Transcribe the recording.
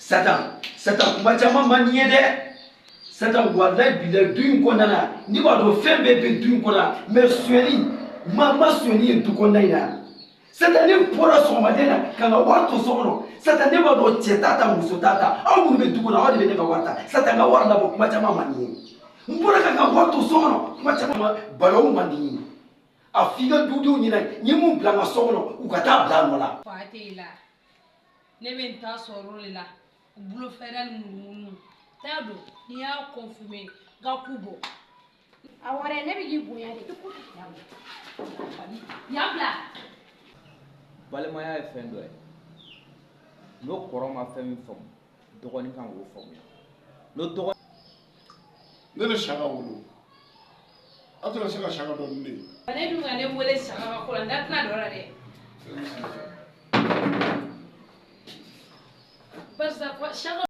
Satan, Satan kuma caman man di n ye dɛ. Satan walayi bilayi du in kɔnɔna na ne b'a dɔn fɛn bɛɛ bɛ du in kɔnɔ mais sonyɛli ma sonyɛli ye du kɔnɔna in na. Satan ne bɔra sɔgɔmaden na ka n ka wari to so kɔnɔ. Satan ne b'a dɔn cɛ t'a ta muso t'a ta aw minnu bɛ du kɔnɔ aw de bɛ ne ka wari ta. Satan n ka wari labɔ kuma caman man di n ye. N bɔra ka n ka wari to so kɔnɔ kuma caman balawu man di n ye. A f'i ka dudenw ɲɛna n ye mun bila n ka so kɔnɔ u ka taa bila a nɔ la. Fa tɛ i la ne bɛ n ta sɔrɔ o de la bolo fɛrɛ ni munumunu t'a don n'i y'a confirmer n ka ku bɔ. Awɔ dɛ ne bɛ k'i bonya de. Yan bila. Balimaya ye fɛn dɔ ye n'o kɔrɔ ma fɛn min faamu dɔgɔnin kan k'o faamuya n'o dɔgɔnin. Ne de Saka wolo aw tɛna se ka Saka dɔn ni ne ye. Ne dun ka ne wele Saka ka ko la n da tɛna don a la dɛ. Barisa Saka.